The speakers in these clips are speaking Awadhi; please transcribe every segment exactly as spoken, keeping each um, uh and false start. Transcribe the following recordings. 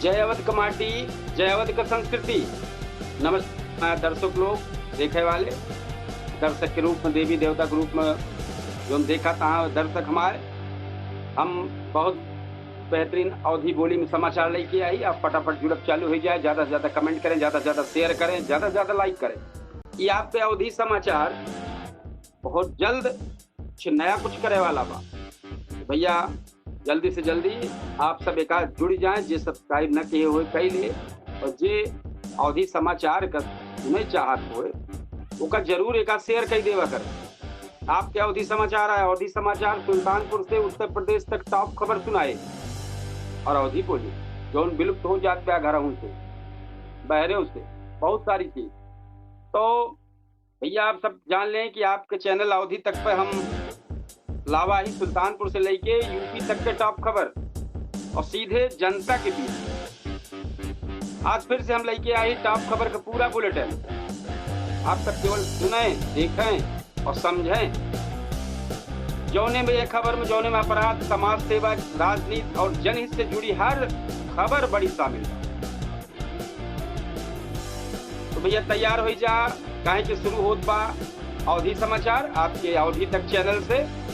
जय अवध क माटी, जय अवध क संस्कृति। नमस्कार दर्शक लोग, देखे वाले, दर्शक के रूप में, देवी देवता के रूप में जौन देखत हैं दर्शक हमारे, हम बहुत बेहतरीन अवधी बोली में समाचार लेके आई। आप फटाफट जुड़ब चालू होइ जाए, ज्यादा से ज्यादा comment करें, ज्यादा से ज्यादा share करें, ज्यादा से ज्यादा like करें। ये आपके अवधी समाचार बहुत जल्द कुछ नया कुछ करे वाला बा। तो भैया, जल्दी से जल्दी आप सब एका जुड़ जाएं, जे subscribe न किहे होए, कइ लिए, और जे अवधी समाचार का सुने चाहत होए, ओका जरूर एका share कइ देवा करें। आपके अवधी समाचार है, अवधी समाचार सुल्तानपुर से उत्तर प्रदेश तक top खबर सुनाए। और अवधी बोली, जौन विलुप्त हो जात बा घरहूँ से, बहरे से, बहुत सारी चीज। तो भैया, आप सब जान लें कि आपके channel अवधी तक पे हम लावा ही सुल्तानपुर से लेके यूपी तक के top खबर और सीधे जनता के बीच। आज फिर से हम लेके आए top खबर का पूरा bulletin। आप सब केवल सुने, देखें और समझें। जौने में ये खबर में, जौने में अपराध, समाज सेवा, राजनीति और जनहित से जुड़ी हर खबर बड़ी शामिल है। तो भैया, तैयार होइ जा, काहे कि शुरू होत बा अवधी समाचार आपके अवधी तक channel से।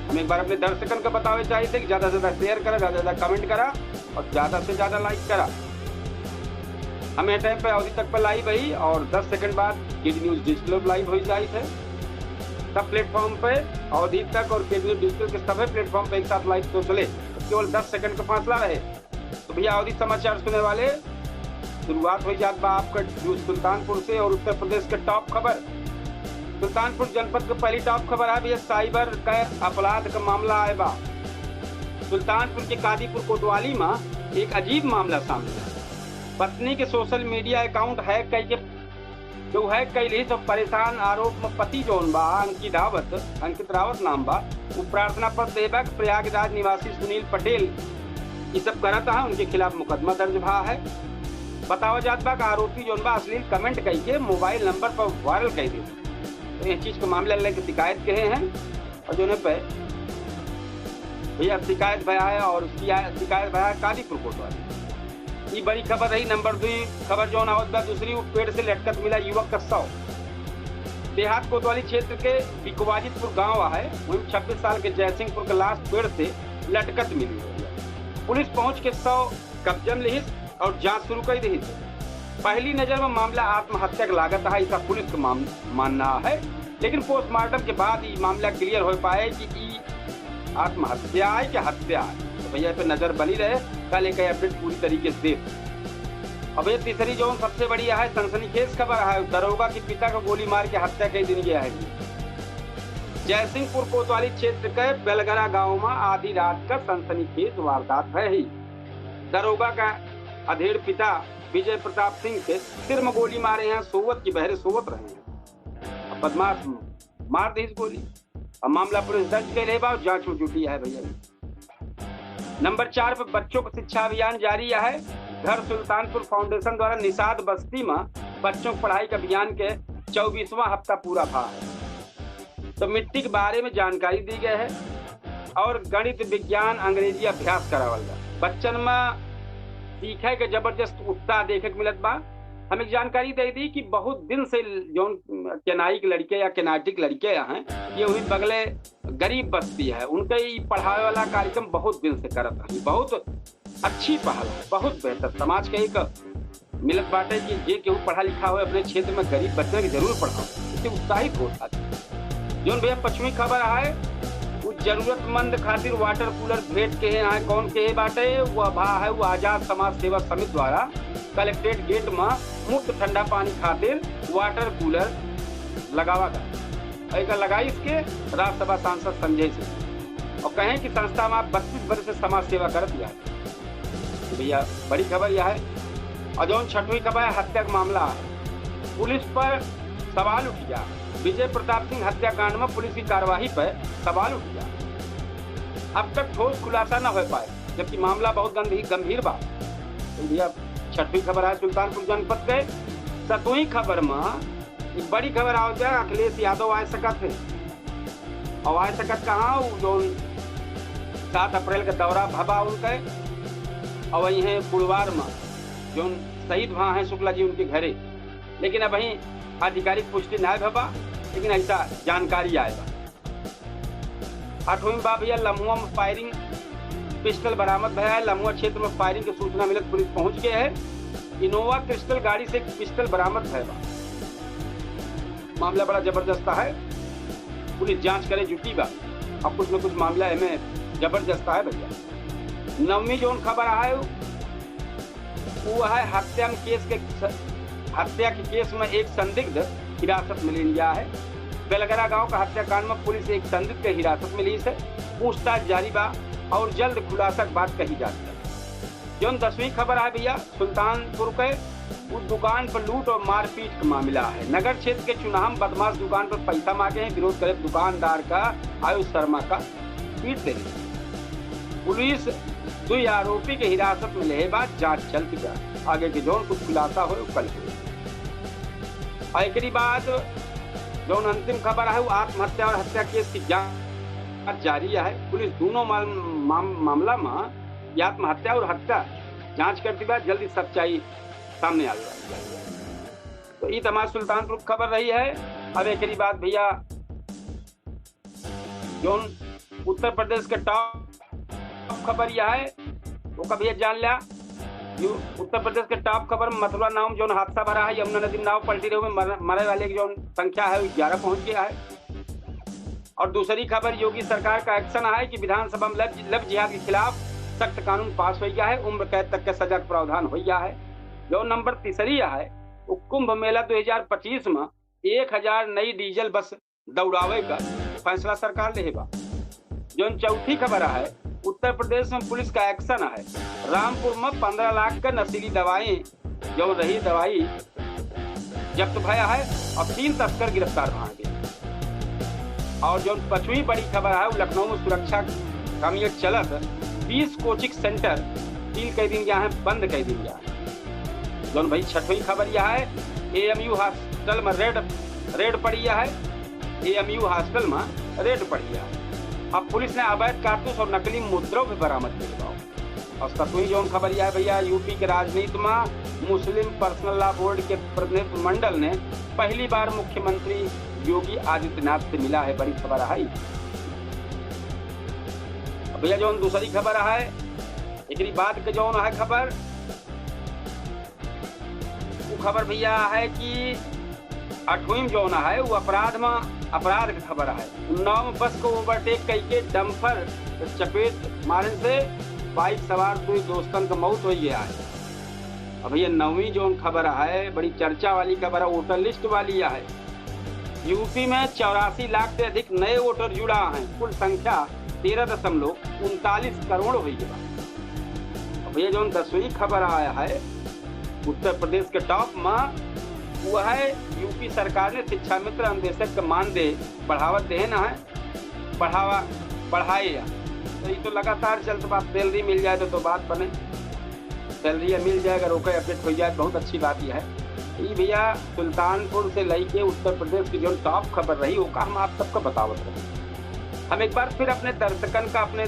हम एक बार अपने दर्शकन का बतावे चाहित है कि ज्यादा से ज्यादा share करा, ज्यादा से ज्यादा comment करा और ज्यादा से ज्यादा like करा। हम ए time पे अवधी तक पे live हई और दस second बाद केडी News Digital live होइ जाइत है। सब platform पे अवधी तक और केडी News Digital के सभी platform पे एक साथ live show चले, केवल दस second का फासला रहे। तो भैया, अवधी समाचार सुने वाले, शुरुआत होइ जात बा आपका जो सुल्तानपुर से और उत्तर प्रदेश के top खबर। सुल्तानपुर जनपद के पहली top खबर है भैया, cyber के अपराध का मामला आए बा। सुल्तानपुर के कादीपुर कोतवाली में एक अजीब मामला सामने आए। पत्नी के social media account hack कइके, जो hack कइ लिहिस, तो परेशान आरोप में पति जौन बा, अंकित रावत, अंकित रावत नाम बा, उ प्रार्थना पत्र देबा कि प्रयागराज निवासी सुनील पटेल ई सब करत हैं, उनके खिलाफ मुकदमा दर्ज भा है। बतावा जात बा कि आरोपी जौन बा, अश्लील comment कइके mobile number पर viral कइ दे। तो ये चीज के मामला लेके शिकायत कहे हैं और जौने पे भैया शिकायत भया है और उसकी आ-, शिकायत भया है कादीपुर कोतवाली। ई बड़ी खबर रही। नंबर दुई खबर जौन आवत बा दूसरी, वो पेड़ से लटकत मिला युवक का शव। देहात कोतवाली क्षेत्र के बिकवाजितपुर गांव है, वहीं छब्बीस साल के जयसिंहपुर के लाश पेड़ से लटकत मिली है। पुलिस पहुंच के शव कब्जा में लिहिस और जांच शुरू कर दिहिस। पहली नजर में मामला आत्महत्या के लागत है, ऐसा पुलिस का माम-, मानना है, लेकिन postmortem के बाद ई मामला clear हो पाए कि ई आत्महत्या है कि हत्या है। तो भैया, पे नजर बनी रहे, कल एक update पूरी तरीके से देब। अब ये तीसरी जौन सबसे बड़ी है, सनसनीखेज खबर है, दरोगा के पिता को गोली मार के हत्या कर दी गया है। जयसिंहपुर कोतवाली क्षेत्र के बेलगरा गांव में आधी रात का सनसनीखेज वारदात है ही। दरोगा का अधेड़ पिता विजय प्रताप सिंह के सिर में गोली मारे हैं, सोवत की बहरे सोवत रहे हैं। अब बदमाश मार दी इस गोली। अब मामला पुलिस दर्ज कर ले बा, जांच में जुटी है भैया। नंबर चार पे बच्चों का शिक्षा अभियान जारी है। घर सुल्तानपुर फाउंडेशन द्वारा निषाद बस्ती में बच्चों की पढ़ाई के अभियान के चउबीसवाँ हफ्ता पूरा भा है। तो मिट्टी के बारे में जानकारी दी गई है और गणित, विज्ञान, अंग्रेजी अभ्यास करावल बा। बच्चन में सीखे के जबरदस्त उत्साह देखे के मिलत बा। हम एक जानकारी दे दी कि बहुत दिन से जौन केनाई के लड़के या केनाटी के लड़के हैं, ये वही बगले गरीब बस्ती है, उनके ई पढ़ावे वाला कार्यक्रम बहुत दिन से करत हैं। बहुत अच्छी पहल है, बहुत बेहतर। समाज के एक मिलत बाटे कि जे केहू पढ़ा लिखा होए, अपने क्षेत्र में गरीब बच्चन के जरूर पढ़ाओ, इससे उत्साहित होत आदमी। जौन भैया पश्चिमी खबर आए, वो जरूरतमंद खातिर water cooler भेंट के आए, कौन के बाटे, वो भा है, वो आजाद समाज सेवा समिति द्वारा कलेक्ट्रेट गेट में मुफ्त ठंडा पानी खातिर water cooler लगावा गया। और एकर लगाइस के राज्यसभा सांसद संजय सिंह और कहें कि संस्था में आप बत्तीस बरस से समाज सेवा करत या। तो भैया, बड़ी खबर यह है। और जौन छठवीं खबर है, हत्या का मामला है, पुलिस पर सवाल उठ गया। विजय प्रताप सिंह हत्याकांड में पुलिस की कार्यवाही पर सवाल उठ गया। अब तक ठोस खुलासा न हो पाए, जबकि मामला बहुत गंभीर, गंभीर बा। तो भैया, छठवीं खबर है सुल्तानपुर जनपद के। सतवीं खबर में एक बड़ी खबर आवत बा, अखिलेश यादव आ सकत है। और आ सकत कहाँ, उ जौन सात अप्रैल के दौरा भवा उनके, अउर वहीं है बुढ़वार में जौन शहीद भा हैं शुक्ला जी उनके घरे, लेकिन अबहीं आधिकारिक पुष्टि नाय भवा, लेकिन ऐसा जानकारी आए बा। आठवीं बा भैया, लम्हुआ में firing pistol बरामद भया है। लम्हुआ क्षेत्र में firing के सूचना मिलत पुलिस पहुंच गए है। Innova Crystal गाड़ी से एक pistol बरामद भया बा। मामला बड़ा जबरदस्त है, पुलिस जांच करे जुटी बा। अब कुछ न कुछ मामला एमे जबरदस्त है भैया। नवमी जौन खबर है वो है हत्या में केस के, हत्या के केस में एक संदिग्ध हिरासत में लीन गया है। बेलगरा गांव का हत्याकांड में पुलिस एक संदिग्ध के हिरासत में लीस है। पूछताछ जारी बा और जल्द खुलासा के बात कही जात है। जौन दसवीं खबर है भैया, सुल्तानपुर के उस दुकान पर लूट और मारपीट का मामला है। नगर क्षेत्र के चुनाहा में बदमाश दुकान पर पैसा मांगे हैं, विरोध करे दुकानदार का आयुष शर्मा का पीट दे। पुलिस दुई आरोपी के हिरासत में लेहे बा, जांच चलत बा। आगे के जौन कुछ खुलासा होए, कल होए। और एकरी बाद जौन अंतिम खबर है, वो आत्महत्या और हत्या केस की जांच जारी है। पुलिस दोनों माम-, माम-, मामला में, ये आत्महत्या और हत्या, जांच करत बा, जल्दी सच्चाई सामने आ जाए। तो ई तो हमार सुल्तानपुर की खबर रही है। अब एकरी बाद भैया जौन उत्तर प्रदेश के top खबर यह है, वो का भैया जान लिया। यू-, उत्तर प्रदेश के top खबर में मथुरा नाव में जौन हादसा भरा है, यमुना नदी में नाव पलटी रहे में मर-, मरे वाले की जौन संख्या है, वो ग्यारह पहुंच गया है। और दूसरी खबर, योगी सरकार का action है कि विधानसभा में love, love जिहाद के खिलाफ सख्त कानून पास हो गया है, उम्र कैद तक के सजा का प्रावधान हो गया है। जौन नंबर तीसरी है, वो कुंभ मेला दो हजार पच्चीस में एक हजार नई diesel बस दौड़ावे का फैसला सरकार लेहे बा। जौन चौथी खबर है, उत्तर प्रदेश में पुलिस का action है। रामपुर में पन्द्रह लाख का नशीली दवाई, जौन रही दवाई जब्त भया है और तीन तस्कर गिरफ्तार भा गए। और जौन पचवीं बड़ी खबर है, वो लखनऊ में सुरक्षा कमी के चलत बीस coaching center सील कर दीन गया है, बंद कर दीन गया है। जौन भाई छठवीं खबर यह है, एएमयू hostel में raid, raid पड़ी है, एएमयू hostel में raid पड़ी है। अब पुलिस ने अवैध कारतूस और नकली मुद्रा भी बरामद किए बा। और सतवीं जौन खबर यह है भैया, यूपी के राजनीति में मुस्लिम personal law board के प्रतिनिधिमंडल ने पहली बार मुख्यमंत्री योगी आदित्यनाथ से मिला है, बड़ी खबर है। अब भैया जौन दूसरी खबर है, एकरी बाद के जौन है खबर, वो खबर भैया है कि अठवीं में जौन है, वो अपराध में, अपराध की खबर है। उन्नाव में बस को overtake करके dumper चपेट मारन से bike सवार दो दोस्तन का मौत हो गया है। अब भैया नवीं जौन खबर है, बड़ी चर्चा वाली खबर है, voter list वाली है। यूपी में चौरासी लाख से अधिक नए voter जुड़ा हैं, कुल संख्या तेरह दशमलव उनतालीस करोड़ हो गया। अब भैया जौन दसवीं खबर आया है, उत्तर प्रदेश के top में, वो है यूपी सरकार ने शिक्षा मित्र अन्वेषक के मानदेय बढ़ावत देहे ना है, बढ़ावा, बढ़ाए या। तो ये तो लगातार चलत बात, salary मिल जाए तो, तो बात बने। Salary या मिल जाए, अगर ओकर update हो जाए, बहुत अच्छी बात यह है। ई भैया सुल्तानपुर से लेके उत्तर प्रदेश की जो top खबर रही, वो का हम आप सबको बतावत रहे। हम एक बार फिर अपने दर्शकन का, अपने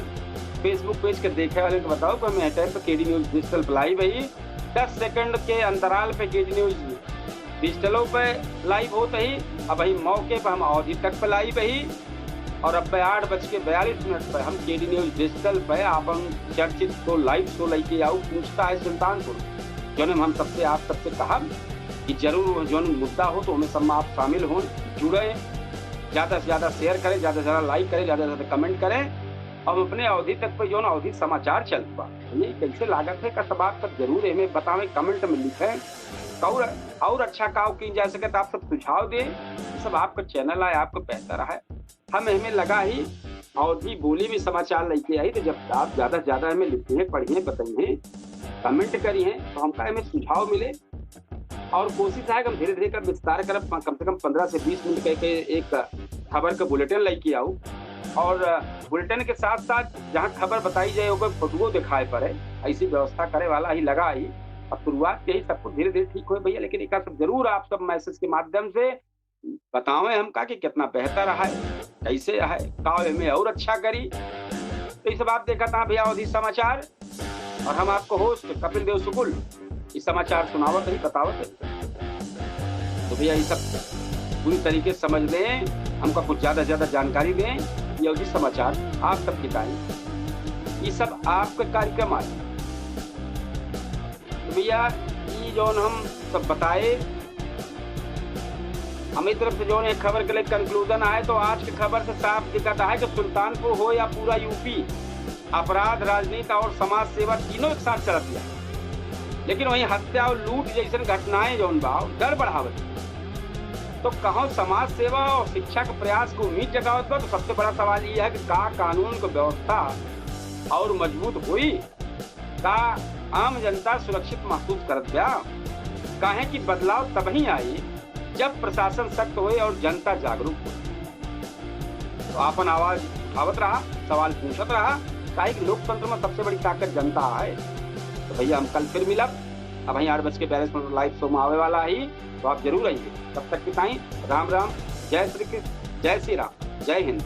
Facebook page के देखे वाले को बताओ कि हम यह time पे केडी न्यूज डिजिटल पे live है। दस second के अंतराल पे केडी न्यूज डिजिटलों पे live होत ही, अब वही मौके पे हम अवधी तक पे live ही। और अब आठ बज के बयालीस मिनट पे हम केडी न्यूज डिजिटल पे आपन चर्चित show, live show लेके आऊ, पूछता है सुल्तानपुर, जौन हम सबसे, आप सबसे कहा कि जरूर जौन मुद्दा हो तो हमें सब में आप शामिल हों, जुड़े, ज्यादा से ज्यादा share करें, ज्यादा से ज्यादा like करें, ज्यादा से ज्यादा comment करें। और अपने अवधी तक पे जौन अवधी समाचार चलत बा, ये कैसे लागत है का सब आप सब जरूर हमें बतावें, comment में लिखें। और, और अच्छा काव कीन जा सके तो आप सब सुझाव दें। ये सब आपका channel है, आपका बेहतर है। हम हमें लगा ही अवधी बोली में समाचार लेके आई, तो जब आप ज्यादा से ज्यादा हमें लिखिए, पढ़िए, बताइए, comment करिए, तो हमका हमें सुझाव मिले। और कोशिश है कि हम धीरे धीरे कर विस्तार करब, कम से कम पन्द्रह से बीस मिनट कह के एक खबर का bulletin लेके आऊ। और bulletin के साथ साथ जहाँ खबर बताई जाए, ओकर फोटुओ दिखाए पड़े, ऐसी व्यवस्था करे वाला ही लगा ही। अब शुरुआत यही, सब कुछ धीरे धीरे ठीक होए भैया, लेकिन एक सब जरूर आप सब message के माध्यम से बतावें हमका कि कितना बेहतर है, कैसे है, का एमे और अच्छा करी। तो ये सब आप देखत हैं भैया अवधी समाचार। और हम आपको होस्ट कपिल देव शुक्ल ई समाचार सुनावत ही, बतावत ही। तो भैया, ई सब पूरी तरीके से समझ लें, हमका कुछ ज्यादा से ज्यादा जानकारी दें, ये भी समाचार आप तक पहुँचाएं। ई सब आपके कार्यक्रम आए। तो भैया, ई जौन हम सब बताए, हमारी तरफ से जौन एक खबर के लिए कंक्लूजन आए, तो आज के खबर से साफ दिखत है कि सुल्तानपुर हो या पूरा यूपी, अपराध, राजनीति और समाज सेवा तीनों एक साथ चलत है। लेकिन वहीं हत्या और लूट जैसन घटनाएं जौन बा, डर बढ़ावत। तो कहो समाज सेवा और शिक्षा के प्रयास को उम्मीद जगावत बा, तो सबसे बड़ा सवाल ये है कि का कानून को व्यवस्था और मजबूत हुई? का आम जनता सुरक्षित महसूस करत बा? काहे कि बदलाव तबही आई, जब प्रशासन सख्त होए और जनता जागरूक होए। तो आपन आवाज उठावत रहा, सवाल पूछत रहा, काहे कि लोकतंत्र में सबसे बड़ी ताकत जनता है। तो भैया, हम कल फिर मिलब। अब वहीं आठ बज के बयालीस मिनट लाइव शो में आवे वाला ही, तो आप जरूर आइए। तब तक के ताई राम राम, जय श्री कृष्ण, जय श्री राम, जय हिंद।